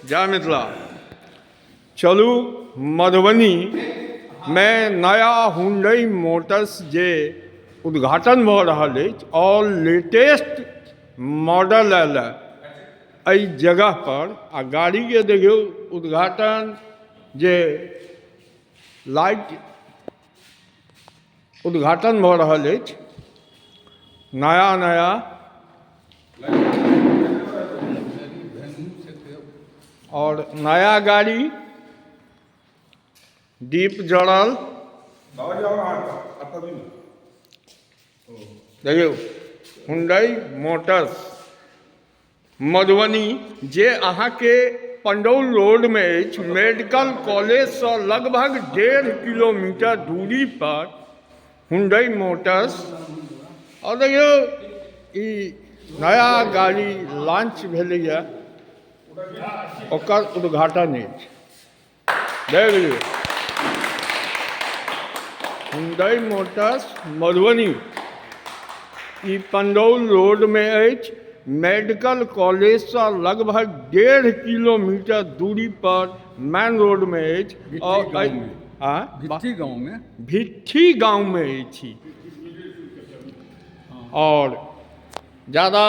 जय मिथिला। चलू मधुबनी मे नया हुंडई मोटर्स जे उद्घाटन भऽ रहल अछि और लेटेस्ट मॉडल आयल एहि जगह पर आ गाड़ी के देखियौ उद्घाटन जे लाइट उद्घाटन भऽ रहल अछि नया नया और नया गाड़ी दीप जड़ल। देखियौ हुंडई मोटर्स मधुबनी जे अहाँके पंडौल रोडमे अछि, मेडिकल कॉलेजसँ लगभग 1.5 किलोमीटर दूरी पर हुंडई मोटर्स। आओर देखियौ ई नया गाड़ी लॉन्च भेलैए, ओकर उद्घाटन अछि। देख लियौ हुंडई मोटर्स मधुबनी, ई पंडौल रोडमे अछि, मेडिकल कॉलेजसँ लगभग 1.5 किलोमीटर दूरी पर मेन रोडमे अछि। और भिट्ठी गाँवमे, भिट्ठी गाँवमे अछि। और ज्यादा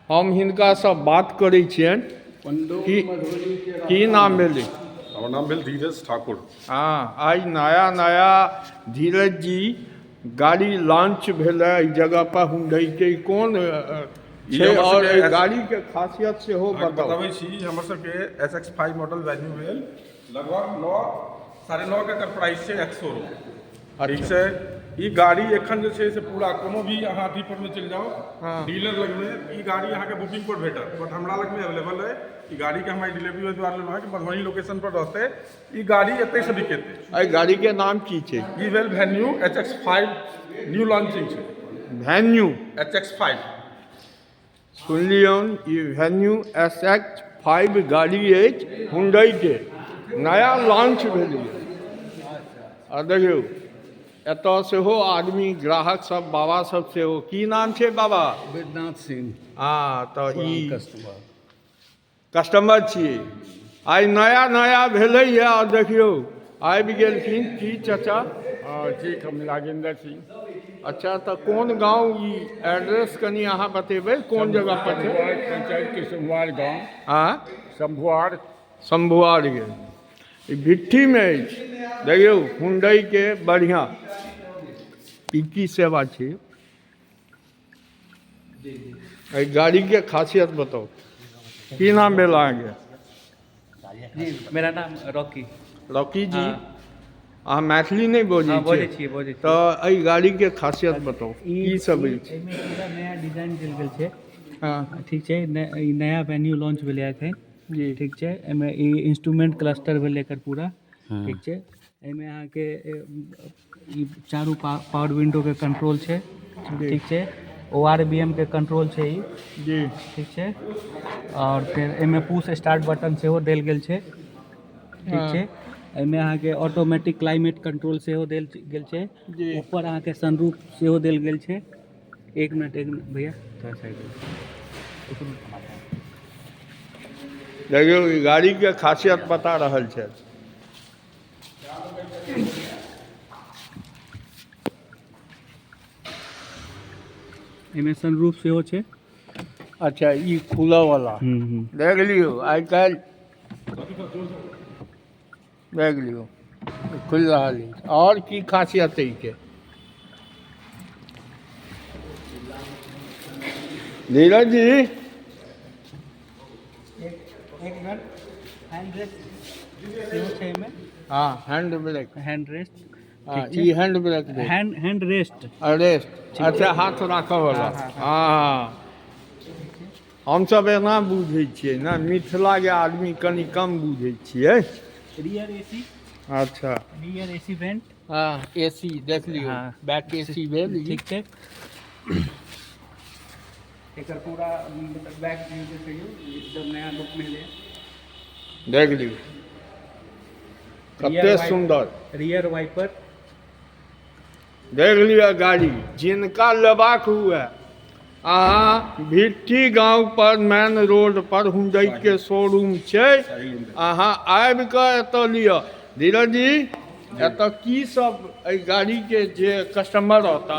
हम हिनकासँ बात करै छियनि। की नाम भेलै? हमर नाम भेल धीरज ठाकुर। हँ, आइ नया नया धीरज जी गाड़ी लॉन्च भेलै एहि जगह पर हुंडईके, कोन छै और एहि गाड़ीके खासियत सेहो बताउ। बताबै छी। हमर सबके एस एक्स 5 मॉडल वैन्यू भेल, लगभग 9 9.5 के एकर प्राइस छै एक्स शोरूम। ठीक छै। ई गाड़ी एखन जे छै से पूरा कोनो भी अहाँ अथी पर मे चलि जाउ डीलर लगमे, ई गाड़ी अहाँके बुकिंग पर भेटत, बट हमरा लगमे अवेलेबल है। ई गाड़ीके हम आइ डिलीवरी ओहि दुआरे लेलहुँ हँ कि मधुबनी लोकेशन पर रहतै ई गाड़ी, एतहिसँ बिकेतै। एहि गाड़ीके नाम की छै? ई भेल Venue H X 5, new launching छै। Venue H X 5। सुनलियौन, ई वेन्यू एस एक्स 5 गाड़ी अछि हुंडईके, नया लॉन्च भेलैए। आ देखियौ एतऽ सेहो आदमी ग्राहक सब, बाबा सब सेहो। की नाम छै बाबा? बैद्यनाथ सिंह। हँ, तऽ ई कस्टमर कस्टमर छियै। आइ नया नया भेलैए आ देखियौ आबि गेलखिन। की चाचा? हँ ठीक, हम राजेंद्र सिंह। अच्छा, तऽ कोन गाँव, ई एड्रेस कनि अहाँ बतेबै, कोन जगह पर छै? पंचायत के शंभुआर गाँव। आँ? शंभुआर। शंभुआर गेल, ई भिट्ठीमे अछि। देखियौ हुंडईके बढ़िआँ ई की सेवा छै। एहि गाड़ीके खासियत बताउ। की नाम भेल अहाँके? जी, मेरा नाम रॉकी। रॉकी जी, अहाँ मैथिली नहि बजै बजै छियै? बजै। तऽ एहि गाड़ीके खासियत बताउ, की सब अछि? एहिमे पूरा नया डिजाइन देल गेल छै। हँ। ठीक छै। ई नया वेन्यू लॉन्च भेलै एखन। जी। ठीक छै। एहिमे ई इंस्ट्रूमेंट क्लस्टर भेलै एकर पूरा। ठीक छै। एहिमे अहाँके ई चारू पावर विंडोके कंट्रोल छै। ठीक छै। ओ आर बी एम के कंट्रोल छै ई। ठीक छै। आओर फेर एहिमे पुश स्टार्ट बटन सेहो देल गेल छै। ठीक छै। एहिमे अहाँके ऑटोमेटिक क्लाइमेट कंट्रोल सेहो देल गेल छै। ऊपर अहाँके सनरूफ सेहो देल गेल छै। एक मिनट, एक मिनट भैया, थोड़ा साइड। देखियौ ई गाड़ीके खासियत बता रहल छथि। एहिमे सनरूफ सेहो छै। अच्छा, ई खुलऽवला। देख लियौ, आइ काल्हि देख लियौ, खुलि रहल अछि। आओर की खासियत एहिके, धीरज जी? एक एक मिनट, हैंड रेस्ट सेहो छै एहिमे। हँ, हैंड ब्रेक। Hand rest. हँ, ई हैंड ब्रेक भेल। Hand rest. रेस्ट, अच्छा, हाथ राखऽ वाला। हँ। हँ, हमसब एना बुझै छियै ने, मिथिलाके आदमी कनि कम बुझै छियै। Rear AC. अच्छा। Rear AC vent. हँ, एसी देख लियौ। बैक एसी भेल ई। ठीक छै। एकर पूरा मतलब बैक व्यू देखियौ, एकदम नया लुक में है। देख लियौ कते सुन्दर। Rear wiper. देख लिअ गाड़ी, जिनका लेबाक हुए अहाँ भिट्ठी गाँव पर मेन रोड पर हुंडई के शोरूम छै, अहाँ आबि कऽ एतऽ लिअ। धीरज जी, एतऽ की सब एहि गाड़ीके जे कस्टमर रहता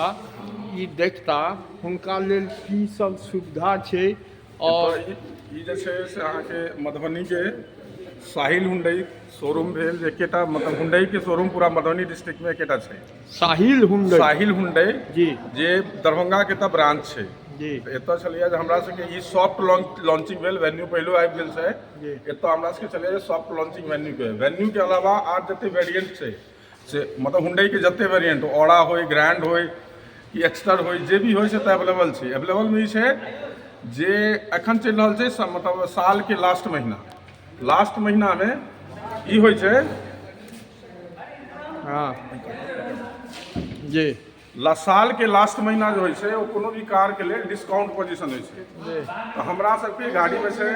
ई देखता, हुनका लेल की सब सुविधा छै? और ई जे छै से अहाँके मधुबनीके साहिल हुंडई शोरूम भेल, जे एकेटा मतलब हुंडई के शोरूम पूरा मधुबनी डिस्ट्रिक्टमे एकेटा छै। साहिल हुंडई, साहिल हुंडई जी, जे दरभंगा के तऽ ब्रांच छै जी। एतऽ छलैया जे हमरा सबके ई सॉफ्ट लॉन्चिंग भेल, वेन्यू पहिलो आबि गेल छै। एतऽ हमरा सबके छलैया जे सॉफ्ट लॉन्चिंग वेन्यू के वेन्यू के अलावा आर जते वेरिएंट छै से मतलब हुंडई के जते वेरिएंट, ऑरा होय, ग्रैंड होय कि एक्स्टर होय, जे भी होइ छै तऽ अवेलेबल छै। अवेलेबलमे ई छै जे एखन चलि रहल छै, मतलब सालके लास्ट महीना, लास्ट महीनामे ई होइ छै। हँ जी। सालके लास्ट महीना जे होइ छै ओ कोनो भी कारके लेल डिस्काउंट पोजिशन होइ छै। तऽ हमरा सबके गाड़ीमे छै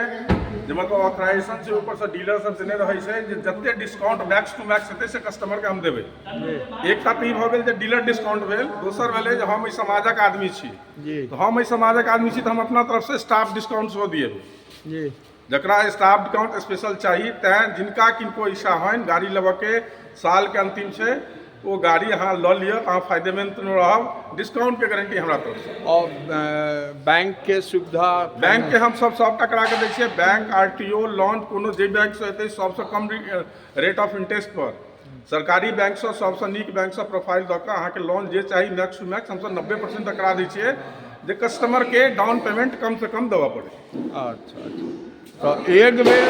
जे मतलब ऑथराइजेशन छै, ऊपरसँ डीलर सब देने रहै छै जे जते डिस्काउंट मैक्स टू मैक्स हेतै से कस्टमरके हम देबै। एकटा तऽ ई भऽ गेल जे डीलर डिस्काउंट भेल, दोसर भेलै जे हम एहि समाजक आदमी छी तऽ हम एहि समाजक आदमी छी तऽ हम अपना तरफसँ स्टाफ डिस्काउंट सेहो दिएबै जकरा स्टाफ डिस्काउंट स्पेशल चाही। तैँ जिनका किनको इच्छा होइन गाड़ी लेबऽके, सालके अंतिम छै, ओ गाड़ी अहाँ लऽ लिअ तऽ अहाँ फायदेमंद रहब, डिस्काउंटके गारंटी हमरा तरफसँ। और बैंक के सुविधा? बैंक के हम सब सबटा करा के दै छियै। बैंक, आरटीओ, लोन कोनो जे बैंकसँ हेतै सबसँ कम रेट ऑफ इंटरेस्ट पर, सरकारी बैंकसँ सबसँ नीक बैंकसँ प्रोफाइल दऽ कऽ अहाँके लोन जे चाही मैक्स टू मैक्स हमसब 90% तक करा दै छियै, जे कस्टमरके डाउन पेमेंट कमसँ कम देबऽ पड़ै। अच्छा, तऽ एक बेर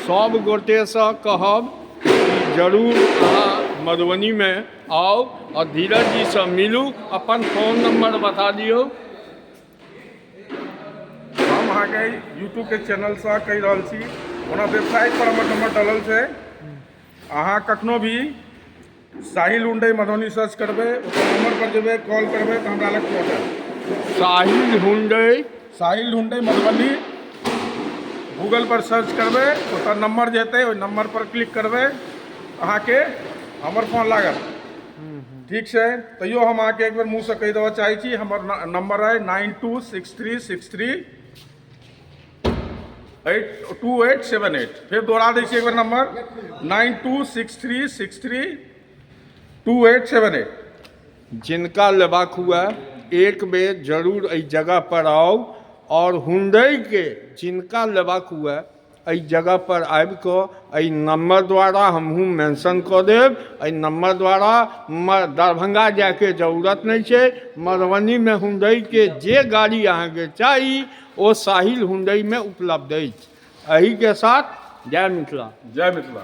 सब गोटेसँ कहब कि जरूर अहाँ मधुबनीमे आउ आओर धीरज जीसँ मिलू। अपन फोन नंबर बता दियौ। हम अहाँके यूट्यूबके चैनलसँ कहि रहल छी, ओना वेबसाइट पर हमर नंबर डलल छै। अहाँ कखनो भी साहिल हुंडई मधुबनी सर्च करबै, ओकर नंबर पर जेबै, कॉल करबै तऽ हमरा लग पहुँचत। साहिल हुंडई, साहिल हुंडई मधुबनी गूगल पर सर्च करबै, ओतऽ नंबर जे हेतै ओहि नंबर पर क्लिक करबै, अहाँके हमर फोन लागत। ठीक छै? तैयो हम अहाँके एक बेर मुँहसँ कहि देबऽ चाहै छी, हमर नंबर अइ 926363 82878। फेर दोहरा दै छी एक बेर नंबर, 9263632878। जिनका लेबाक हुए एक बेर जरूर एहि जगह पर आउ आओर हुंडईके जिनका लेबाक हुए एहि जगह पर आबि कऽ एहि नंबर द्वारा, हमहूँ मेंशन कऽ देब, एहि नंबर द्वारा दरभंगा जायके जरूरत नहि छै। मधुबनीमे हुंडईके जे गाड़ी अहाँके चाही ओ साहिल हुंडईमे उपलब्ध अछि। एहिके साथ जय मिथिला। जय मिथिला।